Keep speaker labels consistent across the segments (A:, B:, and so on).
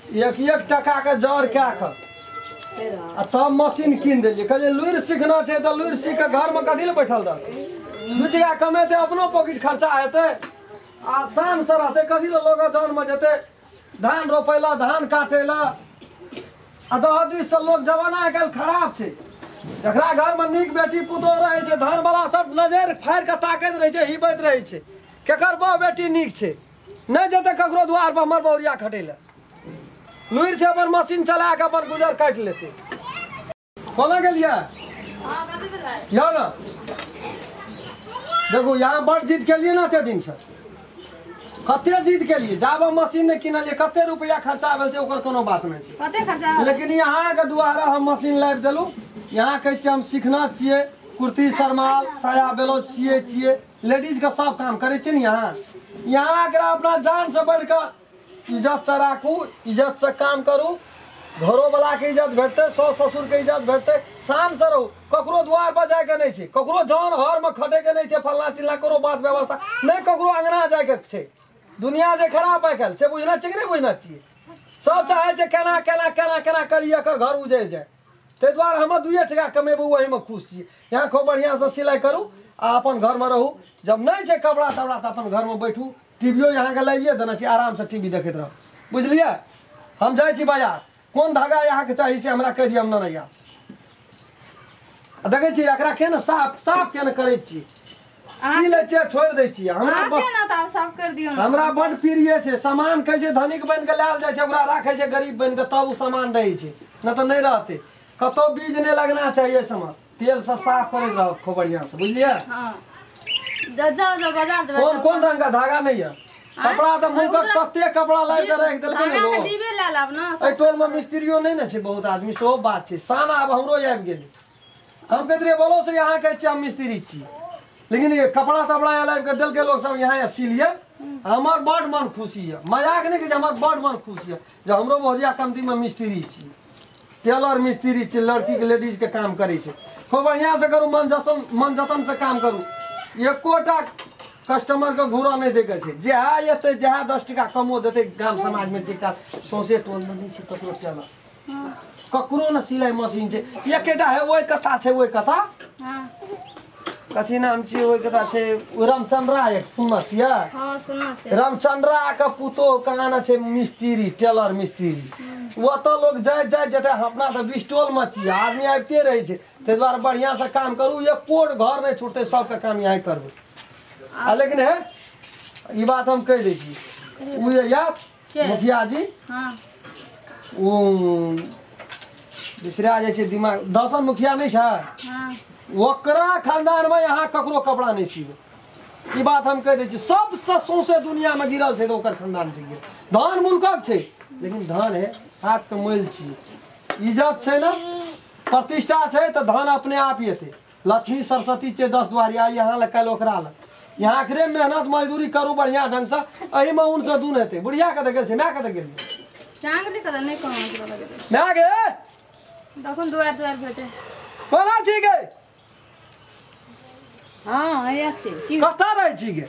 A: एक एक टका के जड़ कए कऽ आ तब मशीन कीन देलियै। कहलियै लुरि सीखना छै तऽ लुरि सीख कऽ घरमे कथी लए बैठल रहतै, 2 टका कमेतै अपनो पॉकेट खर्चा हेतै आ शानसँ रहतै, कथी लए लोक जनमे जेतै धान रोपै लए धान काटै लए। आ दह दिससँ लोक जमाना आइ काल्हि खराब छै, जकरा घरमे नीक बेटी पुतोह रहै छै धनवला सब नजरि फाड़ि कऽ ताकैत रहै छै, हिबैत रहै छै केकर बहु बेटी नीक छै, नहि जेतै ककरो दुआर पर हमर बहुरिया खटै लए। लुरि छै अपन मशीन चला कऽ अपन गुजर काटि लेतै। कोना गेलियै यौ ने देखू यहाँ बड़ जिद केलियै ने एते दिनसँ, कते जिद केलियै, जाबऽ मशीन नहि किनलियै कते रुपैआ खर्चा भेल छै ओकर कोनो बात नहि छै, लेकिन यहाँके दुआरा हम मशीन लाबि देलहुँ। यहाँ कहै छियै हम सीखना छियै कुर्ती शरमाल साया ब्लाउज सियै छियै, लेडीजके सब काम करै छियै ने। यहाँ यहाँ एकरा अपना जानसँ बढ़िकऽ इज्जतसँ राखू, इज्जतसँ काम करू, घरोवलाके इज्जत भेटतै, साउस ससुरके इज्जत भेटतै, शानसँ रहू, ककरो द्वार पर जाइके नहि छै, ककरो जन घरमे खटैके नहि छै, फल्लाँ चिल्लाँ कोनो बात व्यवस्था नहि, ककरो अङ्गना जाइके छै। दुनिया जे खराब आइ काल्हि से बुझना छियै कि नहि बुझना छियै? सब चाहै छै केना केना केना केना करी एकर घर उजड़ि जाय, ताहि दुआरे हम 2 टका कमेबै ओहीमे खुश छी। यहाँ खूब बढ़िआँसँ सिलाइ करू आ अपन घरमे रहू, जब नहि छै कपड़ा तपड़ा तऽ अपन घरमे बैठू, टीवियो अहाँके लाबिए देने छी, आरामसँ टीवी देखैत रहू, बुझलियै? हम जाइ छी बाजार, कोन धागा अहाँके चाही से हमरा कहि दिअ, हम नेने आयब। आ देखै छियै एकरा के ने साफ साफ के ने करै छी, सी लै छियै छोड़ि दै छियै। हमरा बड्ड प्रिय छै सामान, कहै छै धनिक बनि कऽ लायल जाइ छै, ओकरा राखै छै गरीब बनि कऽ तब ओ सामान रहै छै, नहि तऽ नहि रहतै। कतौ बीज नहि लगना चाहिए एहि सबमे, तेलसँ साफ करैत रहब खूब बढ़िआँसँ, बुझलियै? कोन कोन रंग के धागा नहि यऽ? कपड़ा तऽ मुँह तते कपड़ा लाबि कऽ राखि देलकै ने लोक। एहि टोलमे मिस्त्रियो नहि ने छै बहुत आदमी, सेहो बात छै। शान आब हमरो आबि गेलै, हम कहैत रहियै बोलो से यहाँ कहै छियै हम मिस्त्री छी, लेकिन ये कपड़ा तपड़ा लाबि कऽ देलकै लोक सब यहाँ सिलियै, हमर बड्ड मन खुशी यऽ, मजाक नहि कहै छी, हमर बड्ड मन खुशी यऽ जे हमरो बहुरिया कमतीमे मिस्त्री छी, टेलर मिस्त्री छी, लड़कीके लेडीजके काम करै छै। खूब बढ़िआँसँ करू, मन जतन मन जतनसँ काम करू, एकोटा कस्टमरके घूरा नहि दैके छै। जएह एतै जएह 10 टका कमो देतै गाम समाजमे, एकटा सौंसे टोलमे नहि छै ककरो टेलर, ककरो ने सिलाइ मशीन छै, एकेटा है ओहि कथा छै, ओहि कथा कथी नाम छियै, ओहि कथा छै रामचंद्रा, एक सुनने छियै? रामचंद्रा के पुतोह कहाँ ने छै मिस्त्री, टेलर मिस्त्री, ओतऽ लोक जाइत जाइत जेतै। अपना तऽ बिस्टोलमे छियै, आदमी आबिते रहै छै, ताहि दुआरे बढ़िआँसँ काम करू, एक कोट घर नहि छूटतै, सबके काम यहाँ करबै। आ लेकिन हे ई बात हम कहि दै छी, ओ जे यऽ मुखिया जी ओ बिसरा जाइ छै दिमाग, दर्शन मुखिया नहि छै, ओकरा खानदानमे यहाँ ककरो कपड़ा नहि सीबै, ई बात हम कहि दै छी। सबसँ सौंसे दुनियामे गिरल छै तऽ ओकर खानदान छै गिरल। धन मुल्कक छै लेकिन धन है हाथके मैल छियै, इज्जत छै ने, प्रतिष्ठा छै तऽ धन अपने आप एतै। लक्ष्मी सरस्वती छै 10 दुआरी, आइ यहाँ लए काल्हि ओकरा लए, यहाँ अखरे मेहनत मजदूरी करू बढ़िआँ ढङ्गसँ, एहिमे ऊनसँ दून हेतै। बुढ़िया कतऽ गेल छै? माय कतऽ गेल? माय गे कोना छी गे? कतऽ रहै छी गे?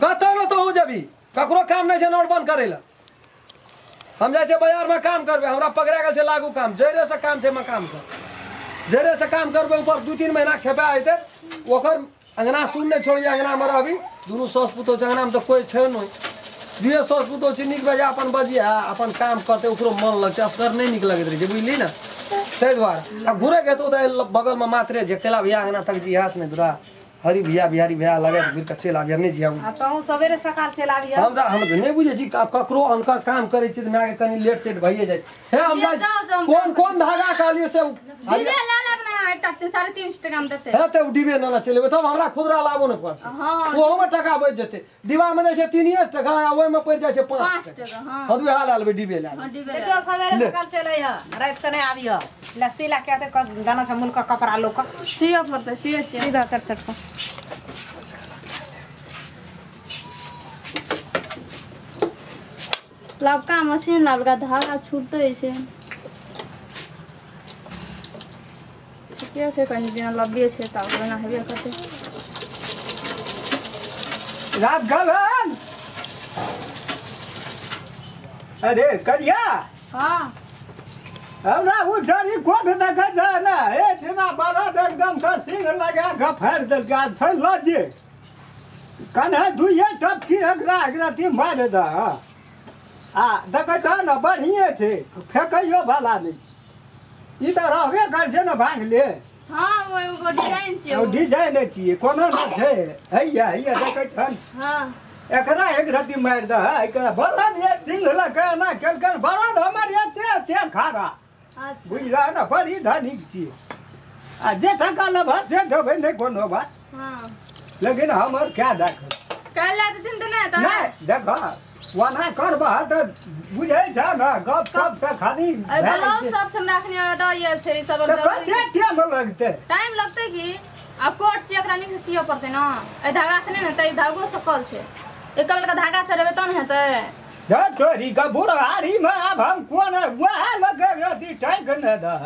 A: कतऽ ने तोहूँ जेबही, ककरो काम नहि छै नोट बंद करै लए। हम जाइ छियै बाजारमे काम करबै, हमरा पकड़ा गेल छै लागू काम, जड़ेसँ काम छै मकानके, जड़ेसँ काम करबै, ऊपर 2-3 महीना खेपा हेतै, ओकर अङ्गना सुन नहि छोड़ियै, अङ्गनामे रहबी, दुनू साउस पुतोह छै, अङ्गनामे तऽ कोइ छै नहि, दुइए साउस पुतोह छै, नीक बेजाय अपन बजियै अपन काम करतै, ओकरो मन लगतै, असगर नहि नीक लगैत रहै छै, बुझली ने? ताहि दुआरे आ घुरैके हेतौ तऽ बगलमे मात्रे जे केला भैया अङ्गना तक जी हाथ नहि दुरा, हरी भैया बिहारी भैया लगैत घुरि कऽ चलि आबियै, नहि जिया
B: सवेरे सकाल चलि आबियै।
A: हम तऽ नहि बुझै छी ककरो अनकर काम करै छी तऽ मायके कनि लेट सेट भइए जाइ छै। हे हम जाइ कोन कोन धागा कहलियै से हे तऽ डिबे नेने चलि एबै तब हमरा खुदरा लाबो नहि पड़तै, ओहोमे टका बचि जेतै। डिबामे दै छै 3 टका आ ओहिमे पड़ि जाइ छै 5 टका। हँ उएह लए लेबै, डिबे लए लेबै।
B: सवेरे सकाल चलि अइहऽ, राति कऽ नहि आबिहऽ। लस्सी ला के दाना छै मुलका कपड़ा लोक
C: सियऽ पड़तै, सियै छियै
B: सीधा चट चट कऽ।
C: लबका मशीन लबका धागा छूटै छै, ठीके छै, कनि दिना लब्बे छै तऽ ओना हेबे करतै।
A: रात गल हन
D: अरे करिया।
C: हाँ
D: हमरा उ जरी कोठ देखै छै ने, एहिठिना बरद एकदम से सिंह लगा कऽ फाड़ि देलकै। आ छै लजे कन्हे दुइये टपकी एकरा एकरती मारि दह। आ देखै छह ने बढ़िए छै, फेकैयो वाला नहि छै। ई तऽ रहबे करै छै ने भाँगले।
C: हाँ वो एगो डिजाइन छियै।
D: ओ डिजाइन छियै, कोनो नहि छै। हैया हैया देखै छह।
C: हाँ
D: एकरा एक रत्ती मारि दह। एकरा बरद ये सिंह लऽ एना केलकै, बरद हमर एते एते खारा। बुझलह ने, बड़ी धनिक छियै। आ जे टका लेबह से देबै, नहि कोनो बात।
C: हाँ
D: लेकिन हमर क्या देख
C: काल्हि लए जेथिन तऽ नहि
D: नहि देखह, ओना करबह तऽ बुझै छह ने गप सप से खाली
C: ब्लाउज सब से हमरा अखनी ऑर्डर आयल छै। ई सब
D: तऽ कते टाइम लगतै?
C: टाइम लगतै की, आब कोट छै एकरा नीक से सियऽ पड़तै ने। एहि धागा से नहि ने हेतै, ई धागो सकल छै। एक कलर के धागा चढ़ेबै तहन हेतै।
D: चोरी के बुढ़ारी में आब हम कोन वएह लगे रति टाइक ने दह।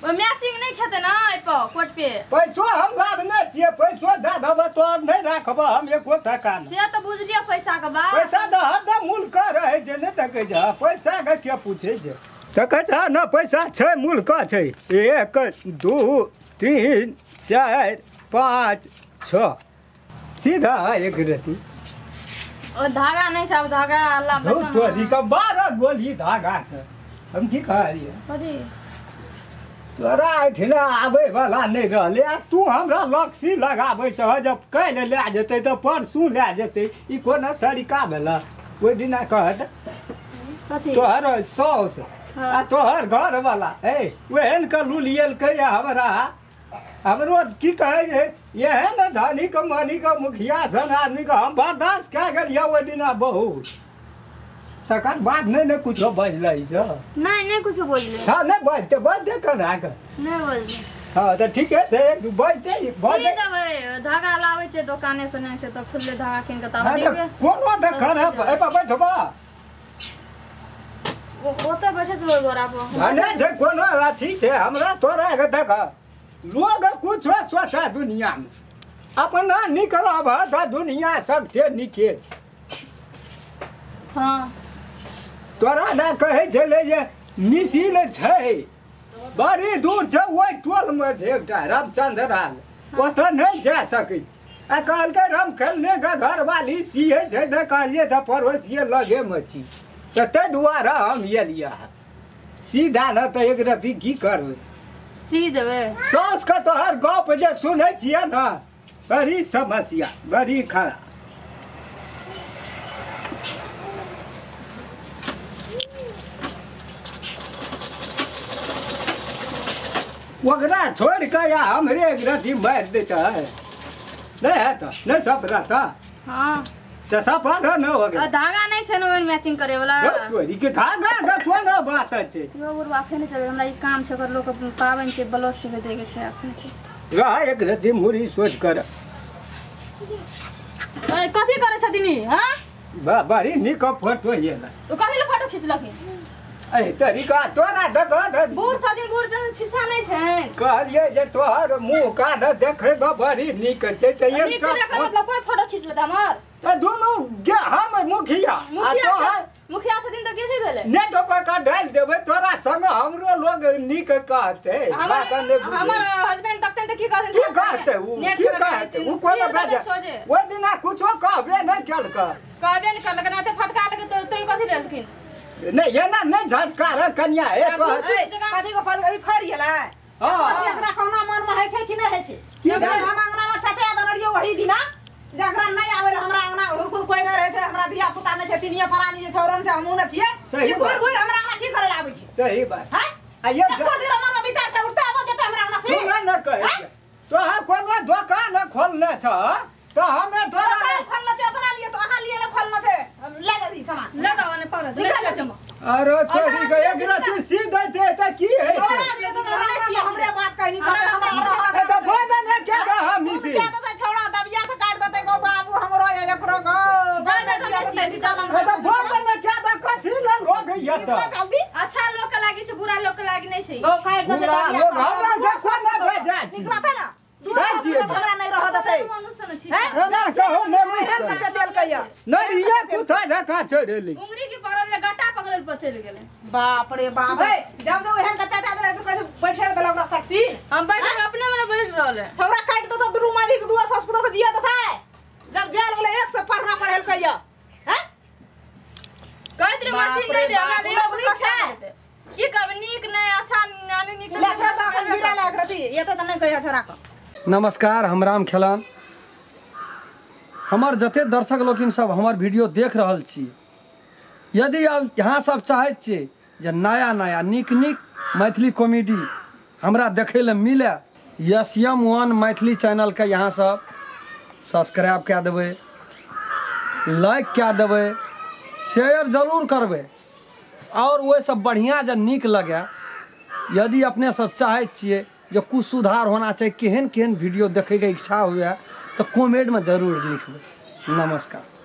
C: मैचिंग नहीं खेतै ना एहि पर कोट पे।
D: पैसो हम लाभने छियै, पैसो दए देबह तोहर नहि राखबह हम एको टका।
C: से तऽ बुझलियै पैसा के बात।
D: पैसा तऽ हरदम मूल के रहै छै, नहि देखै छह पैसा के के पूछै छै? देखै छह ने पैसा छै मूल के छै। 1 2 3 4 5 6 सीधा एक रति।
C: ओ धागा नहीं छै, आब धागा अल्लाह
D: तोरी के 12 गोली धागा के। हम की कहलियै?
C: कथी?
D: तोरा एहिठिना आबै वाला नहि रहलै आ तू हमरा लक्सी लगाबै छह। जब काल्हि लए जेतै तऽ परसू लए जेतै, ई कोना तरीका भेलै? ओहि दिना कहत तोहर साउस आ तोहर घरवाला ए ओहन के लुलियलकै हमरा। हमरो की कहै छै, एहन धनिक मनिक मुखिया सन आदमीके हम बर्दाश्त कए गेलियै ओहि दिना बहुत। तकर बाद नहि ने कुछो बजलै सब।
C: नहि नहि कुछो बजलै।
D: हाँ नहि बजतै, बजतै केना कऽ?
C: नहि बजलै।
D: हाँ तऽ ठीके छै, बजतै
C: सी देबै। धागा लाबै छै दोकाने से, नहि छै तऽ खुदले धागा कीन कऽ तब देबै।
D: कोनो तऽ करब, एहिपर बैठबह।
C: ओतऽ बैठैत रहबै घोड़ा पर।
D: नहि छै कोनो अथी छै हमरा तोरा के देख। लोग कुछो सोचा दुनिया में, अपना नीक रहबह तऽ दुनिया सबटे नीके छै।
C: हाँ
D: तोरा ने कहै छलै जे मिसिल छै बड़ी दूर छै, ओहि टोलमे छै एकटा रामचंद्र लाल, ओतऽ नहि जा सकै छी। आ कहलकै रामखेलने के घरवाली सियै छै तऽ कहलियै तऽ पड़ोसिये लगेमे छी, तऽ ताहि दुआरे हम एलियै हँ। सीधा ने तऽ एक रत्ती की करबै?
C: सी देबै।
D: साउसके तोहर गप जे सुनै छियै ने, बड़ी समस्या, बड़ी खराब। ओकरा छोड़ि कऽ या हमरे एक रत्ती मारि दैत है, नहि हेत नहि सफरत।
C: हाँ
D: तऽ सफर ने हो गेल।
C: धागा नहि छै ने ओहिमे मैचिंग करे वाला।
D: तोरी के धागा के कोनो बात छै?
C: यो बुढ़बा अखन नहि चलै, हमरा ई काम छै, ओकर लोक पाबनि छै, ब्लाउज सिबै दै के छै अखन छै।
D: रह एक रत्ती मुड़ी सोच कर।
C: कथी करै छथिन ई? हाँ
D: बड़ी नीक फोटो एलै।
C: ओ कथी लए फोटो खिचलखिन?
D: अरे तरीका तोरा देखऽ,
C: बूढ़ छथिन, बूढ़ जन शिक्षा नहि छै।
D: कहलियै जे तोहर मुँह कान देखैमे बड़ी नीक छै तऽ
C: नीक छै देखै मतलब कोइ फोटो खींच लेतै हमर?
D: तऽ दुनू हम मुखिया आ तोहर
C: मुखिया छथिन तऽ की भेलै?
D: नेट पर का डालि देबै, तोरा संग हमरो लोग नीक कहतै।
C: हमर हस्बैंड तखन तऽ की कहतै?
D: की कहतै उ? की कहतै उ? कोनो बात ओहि दिना कुछो कहबे नहि केलकै।
C: कहबे नहि करलकै, एते फटका लगै तऽ कथी लेलखिन?
D: नहीं एना नहीं झझकार कन्या ए
B: कथी को फल फरि गेलै।
D: हां
B: एकरा कोना मन में होइ छै कि नहि होइ छै? हम अंगना में छते दनरियो वही दिना जकरा नहीं आवे हमरा अंगना हुकुम कोई नहीं रहे छै, हमरा धिया पुता नहीं छै, तीनिये प्राणी जे छौरन छै, हमहूँ नहि छियै। घुरि घुरि हमरा अंगना की करे आबै छै?
D: सही बात।
B: हां
D: आ ये
B: एको दिन मन में विचार छै उठते आबो जेतै हमरा अंगना से।
D: तू न कहै तोहर कोनो दोकान खोलने छ तो हमें तोरा
B: खोलने छै अपना लिए, तो अहाँ लिए ने खोलने छै। ले जा दी सामान
C: ले दो ने पर ले जा।
D: अरे तोरी के एक रात सीधे दे त की है?
B: तोरा जे तो हमरे बात कहनी हमरा
D: त बोल ने क्या रहा मिसी
B: क्या त छौड़ा दबिया से काट देते गो बाबू हमरो या एकरो गो
C: जा जा
D: त बोल ने क्या त कथि ल लोग ये त
B: जल्दी।
C: अच्छा लोग के लागी छै, बुरा लोग के लागी नहीं छै।
B: गो काट देते
D: दबिया लोग हमरा के कोना भेजा
B: निकलत ना हमरा नहीं रह देते
C: मनुष्य न छी
D: ना कहो
B: ने एहन कते देलकै
D: नहीं ये कुथा जका छोड़ेली
C: उंगली की पकड़ल गट्टा पकड़ल पर चलि गेलै।
B: बाप रे बाप, हे जब जब एहन कच्चा दे देले तऽ बैठे देलक ओकरा सक्सी।
C: हम बैठ के अपने मने बैठ रहल है।
B: छौरा काटि देतौ दुनू मालिक दुआ सास पुतोह के जिया देतै। जब जेल गेलै एक से पढ़ना पढ़ेलकै या हैं
C: कहैत रहे मशीन नहि दे हमरा,
B: लोग नीक छै।
C: की करबै, नीक नहि अच्छा नानी नीक
B: ले छोड़ दे अखन जीरा ले एकरती एते तऽ नहि कहिया छोरा के।
A: नमस्कार, हम राम खेलान। हमर जते दर्शक लोकिन सब हमर वीडियो देख रहल छी, यदि अब यहाँ सब चाहैत छियै जे नया नया नीक नीक मैथिली कॉमेडी हमरा देखै लए मिले, एस एम वन मैथिली चैनलके यहाँ सब सब्सक्राइब कए देबै, लाइक कए देबै, शेयर जरूर करबै और ओहिसँ बढ़िआँ जे नीक लगे। यदि अपने सब चाहैत छियै जे कुछ सुधार होना चाही, केहन केहन वीडियो देखैके इच्छा हुए तऽ कमेंटमे जरूर लिखबै। नमस्कार।